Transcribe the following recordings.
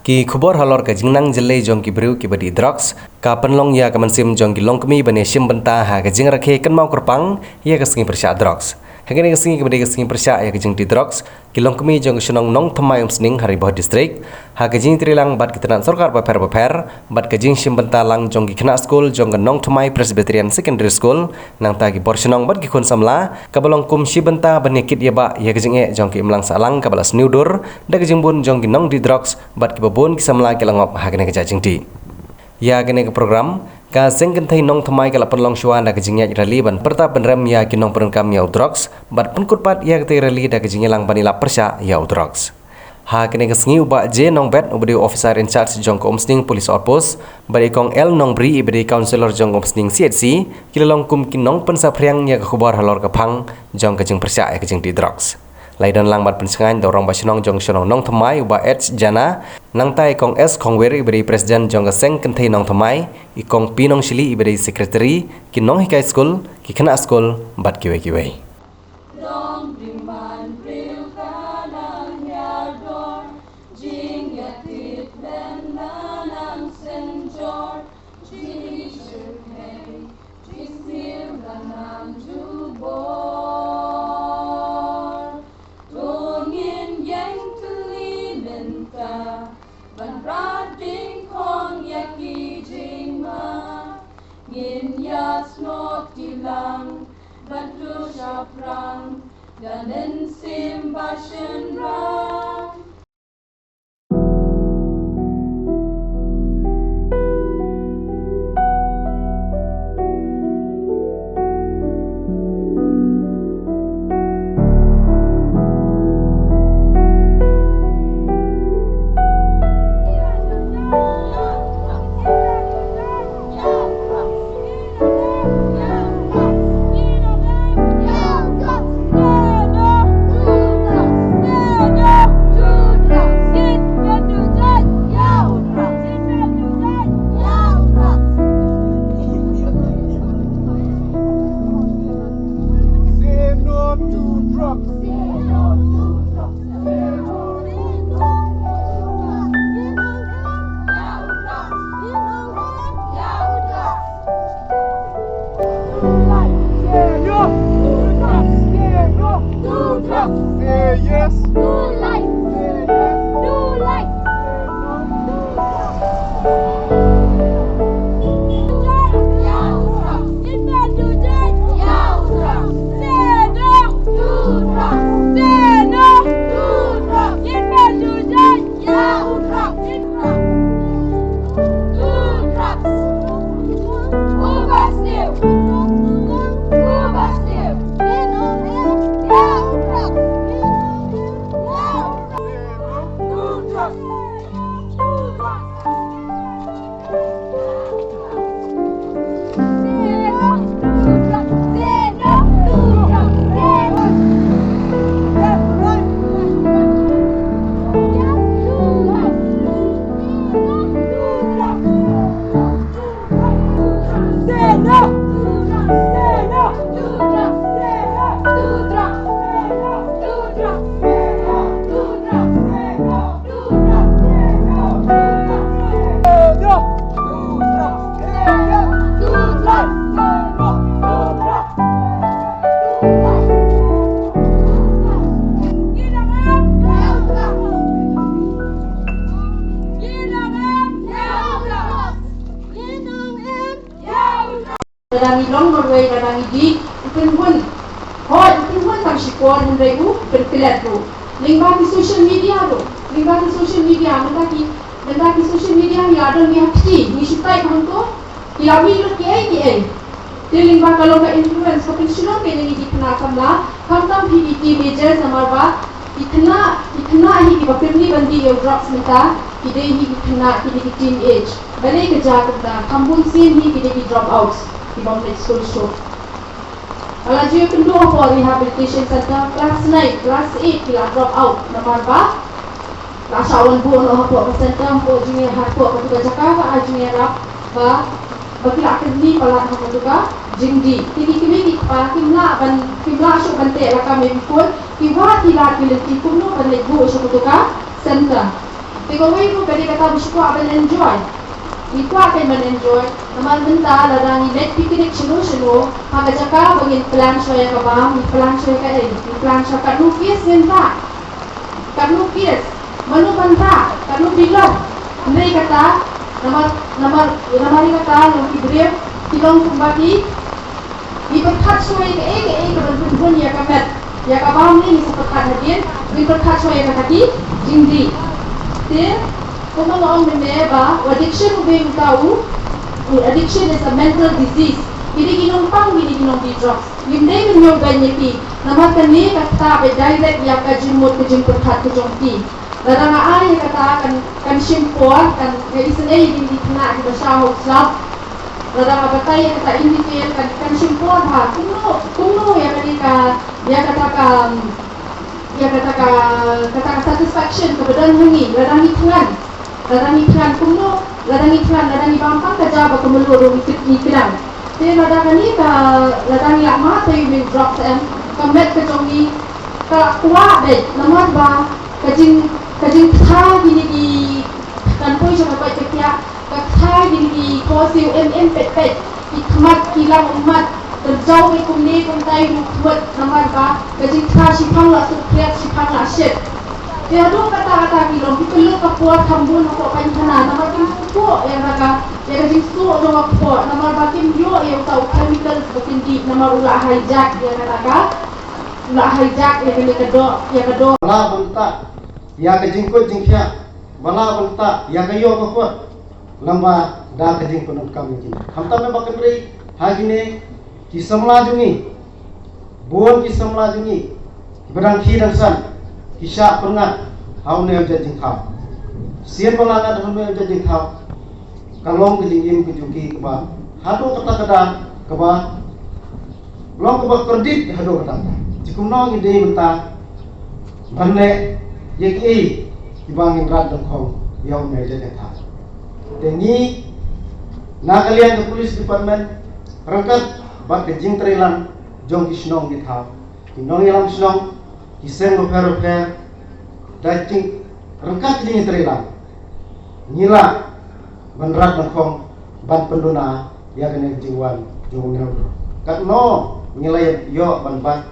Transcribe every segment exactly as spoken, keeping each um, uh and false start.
Ki khubor halor ka jingnang jyllei jong ki briew kiba dih drugs ka pynlong ïa ka mynsiem jong ki longkmie ban ïashim bynta ha ka jingrakhe kynmaw kyrpang ïa ka sngi pyrshah drugs. Ha kane ka sngi kaba dei ka sngi pyrshah ïa ka jingdih drugs, ki longkmie jong ka shnong Nongthymmai Umsning ha Ri Bhoi District, ha ka jingïatreilang bad ki tnat sorkar bapher bapher bad ka jingshim bynta lang jong ki khynnah skul jong ka Nongthymmai Presbyterian Secondary School, nangta ki bor shnong bad ki khun samla, kaba long kum shi bynta ban ïakit ïabah ïa ka jingeh jong ka imlang sahlang kaba la sniewdur da ka jingbun jong ki nongdih drugs bad kiba bun ki samla ki la ngop ha kane ka jait jingdih. Ïa kane ka program, ka Seng Kynthei Nongthymmai ka la pynlong shuwa da ka jingïaid rally ban pyrta pynrem ïa ki nongpyndonkam ïa u drugs bad pynkut pat ïa katei ka rally da ka jingïalang ban ïalap pyrshah ïa u drugs. Ha kane ka sngi u Bah J Nongbet uba dei u officer in charge jong ka Umsning Police Outpost bad i Kong L Nongbri iba dei councillor jong ka Umsning C H C ki la long kum ki nongpynsaphriang ïa ka khubor halor ka phang jong ka jingpyrshah ïa ka jingdih drugs. La ïadon lang bad pynshngaiñ da u Rangbah Shnong jong ka shnong Nongthymmai u Bah H Jana, nangta i Kong S Khongwir iba dei president jong ka Seng Kynthei Nongthymmai, i Kong P Nongshili iba dei secretary, ki nonghikai skul, ki khynnah skul bad kiwei kiwei. To ngin ïeng tylli mynta ban rat dyngkhong ïa ki jingma. Ngin ïa snoh ti lang ban tu shaphrang da mynsiem ba shynrang. Say no to drugs. Say no. Say yes. Say yes. Lada ngi long marwei, lada ngi dih, u pynhun. Hooid, u pynhun tang shipor, hynrei u pynklet ruh. Lyngba ki social media ruh. Lyngba ki social media, mynta ki, mynta ki social media ngi la don ngi ha kti, ngi shu type hangto, ki la mih lut kiei kiei. Te lyngba ka long ka influence, ka pynshlur ka ïa ngi ki khynnah samla, khamtam phi ki teenagers namar ba ki khynnah, ki khynnah hi kiba pynlong ban dih ïa u drugs mynta, ki dei hi ki khynnah, ki dei ki teenage. Balei ka jia kumta? Kham bun sien hi ki dei ki dropouts, ki bym leit skul shuh. Nga la ju ïakynduh hapoh rehabilitation center, class nine, class eight ki la drop out namar ba la shah wan buh noh hapoh ka center, hapoh jingïa, hapoh katu ka jaka ba ai jingïarap, ba, ba ki la kynni palat ha katu ka jingdih. Te ki kmie ki kpa kim lah ban, kim lah shuh ban teh lakam ïa ki khun, ki wad ki lad ki lynti kumno ban leit buh sha katu ka center. Te kawei ruh ka dei kata ba shu kwah ban enjoy. Ngi kwah kan ban enjoy. Namar mynta lada ngi leit picnic shano shano, ha ka jaka ba ngin plan shuwa ïa ka bam, ngi plan shuwa ïa kaei, ngi plan shuwa katno case ngin rah, katno case, mano ban rah, katno bilong. Hynrei kata, namar, namar, namar ïa kata long ki briew ki long kumba ki Ngi pyrkhat shuwa ïa kaei kaei kaban pynhun ïa ka met. Ïa ka bam ne ngi sa pyrkhat hadien, ngi pyrkhat shuwa ïa kata ki jingdih. Te kumba nga ong mynne ba u addiction u dei uta u, u addiction is a mental disease. Ki dei ki nongpang, ki dei ki nongdih drugs. Ngim dei ban ïoh ban ïa ki. Namar kane ka ktah ba direct ïa ka jingmut ka jingpyrkhat ka jong ki. Lada nga ai ïa kata kan, kan shim por, kan, nga isynei ïa ki khynnah kiba sha hok slap. Lada nga batai ïa kata in detail kan, kan shim por bha. Kumno, kumno ïa kane ka, ïa kata ka, ïa kata ka, kata ka satisfaction kaba don ha ngi, lada ngi thngan. Lada ngi thngan kumno, lada ngi thngan, lada ngi bam tang ka ja ba ka mluh ruh ngi kit, ngi kdang. Te lada kane ka, lada ngi lah mad ïa u drugs em, ka met ka jong ngi ka kwah beit, namar ba ka jing, ka jingtha kine ki, kan poi sha ka koit ka khiah, ka tha kine ki khohsiew em em pet pet, ki khmat ki lam ummat, ka jaw ki kumne kumtai ruh khmat, namar ba ka jingtha shiphang la suk khiat, shiphang la shet. Te haduh kata kata ki long ki pynlut ka por kham bun ha ka painthana, namar kim sngewthuh ïa ka, ïa ka jingsuk jong ka por, namar ba kim ïoh ïa uta u chemical ba kin dih, namar u la hijack ïa kata ka, u la hijack ïa kane ka doh, ïa ka doh. Ba lah ban tah ïa ka jingkoit jingkhiah, ba lah ban tah ïa ka ïoh ka kot, lyngba da ka jingpyndonkam jong kine. Khamtam ba kynrei ha kine ki samla jong ngi, bun ki samla jong ngi kiba dang khie dang san ki shah pynngat ha une u jait jingthaw. Sien ba la ngat ha une u jait jingthaw, ka long ka jingim ka jong ki kaba haduh katta katta, kaba long kaba kordit haduh katta katta. Te kumno ngi dei mynta ban leh ïa kiei kiba ngin rat dang khong ïa une u jait jingthaw. Te ngi na ka liang ka police department ryngkat bad ka jingtreilang jong ki shnong ki thaw, ki nongïalam shnong, ki seng bapher bapher, da jing ryngkat ka jingtreilang, ngi lah ban rat ban khong ban pynduna ïa kane ka jingwan jong une u drok. Katno ngi la ïoh ban bat,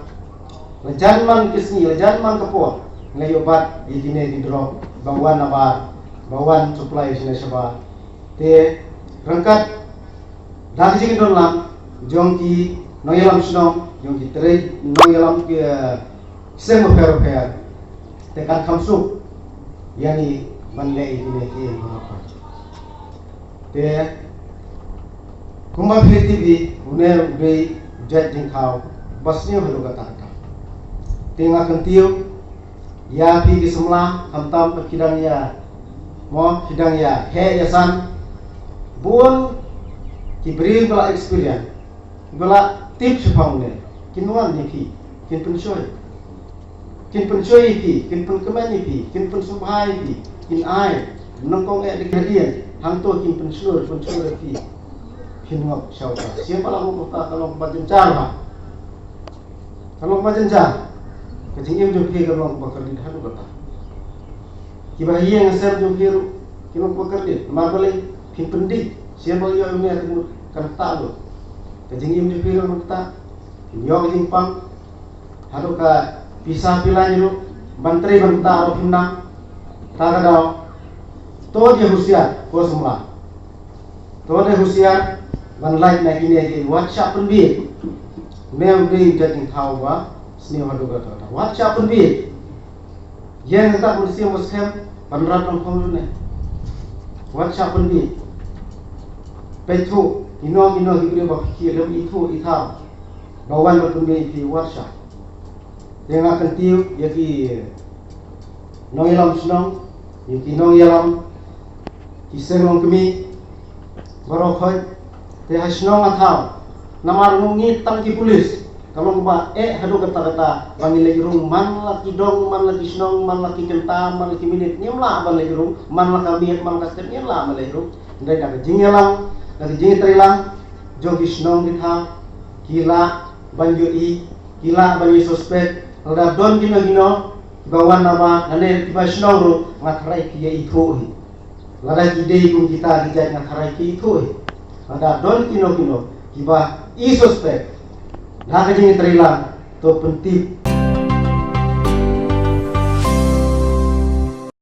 la jan man ka sngi, la jan man ka por, ngi la ïoh bat ïa kine ki drok ba wan nabar, ba wan supply shane shabar. Te ryngkat da ka jingdon lang jong ki nongïalam shnong, jong ki trei nongïalam ki, eh, seng bapher bapher, te kan kham suk ïa ngi ban leh ïa kine ki ïing ki bapher. Te kumba phi tip, une u dei u jait jingthaw ba sniew haduh katta katta. Te nga kyntiew ïa phi ki samla, khamtam ba phi dang ïa, mo, phi dang ïa heh ïa san. Bun ki briew ba la experience, ba la tip shaphang une, kin wan ïa phi, kin pynshoi. Kin pynshoi ïa phi, kin pynkmen ïa phi, kin pynsngewbha ïa phi, kin ai nyngkong eh da ki hadien, hangto kin pynshlur, pynshlur ïa phi. Phin ngop sha uta. Sien ba la ngop uta ka long ba jynjar bha. Ka long ba jynjar. Ka jingim jong phi ka long ba kordit haduh katta. Kiba ha ïing ha sem jong phi ruh ki long ba kordit. Namar balei? Phin pyndih. Sien ba la ïoh ïa une ka mut kan tah lut. Ka jingim jong phi ruh kan tah. Phin ïoh ka jingpang. Haduh ka pisa phi lait ruh ban trei ban tah ruh phin nang. Ta ka daw. To dei husiar ko samla. To dei husiar ban lait na kine ki, wat shah pynbieit. Une u dei u jait jingthaw ba sniew haduh katta katta. Wat shah pynbieit. Ïeng haduh mynsiem ba skhem ban rat ban khong ïa une. Wat shah pynbieit. Peit thuh ino ino ki briew ba phi kiew, lem ithuh ithaw ba wan ban pynbieit ïa phi, wat shah. Te nga kyntiew ïa ki nongïalam shnong, ïa ki nongïalam ki seng longkmie baroh khoit, te ha shnong ha thaw, namar ngi tang ki pulit, ka long ba eh haduh katta katta ba ngi leit rung, man la ki dong, man la ki shnong, man la ki kynta, man la ki minit, ngim lah ban leit rung, man la ka miet, man la ka step, ngim lah ban leit rung. Hynrei da ka jingïalang, da ka jingtreilang jong ki shnong ki thaw, ki lah ban ïohi, ki lah ban ïa suspect lada don kino kino Kiba wan namar lane kiba shnong ruh nga tharai ki ïa ithuh hi. Lada ki dei kum kita ki jait nga tharai ki ithuh hi. Lada don kino kino kiba i suspect, na ka jingïatreilang to pyntip